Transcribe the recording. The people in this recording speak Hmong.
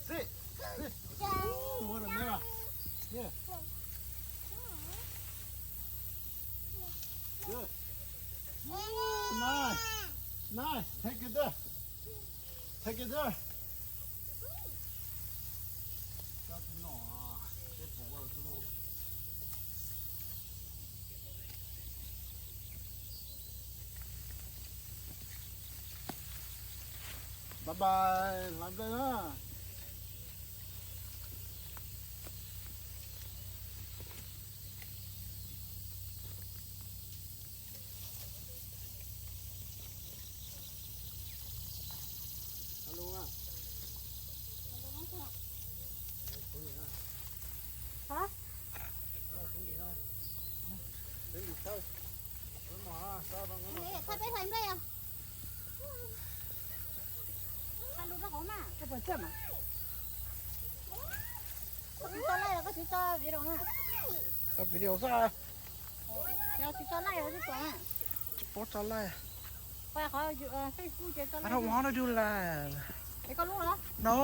Sit. Sit. Ooh, what a mirror. Yeah. Good. Ooh, nice. Nice. Take it there. Take it there. Bye bye, hlais nplej na. Koj tsis tso like los koj tsis tso video na. Tso video xwb. Yog tsis tso like los tsis pom na. Tsis paub tso like. Qhov Facebook ces tso like. I don't want to do like. Es koj lub los? No.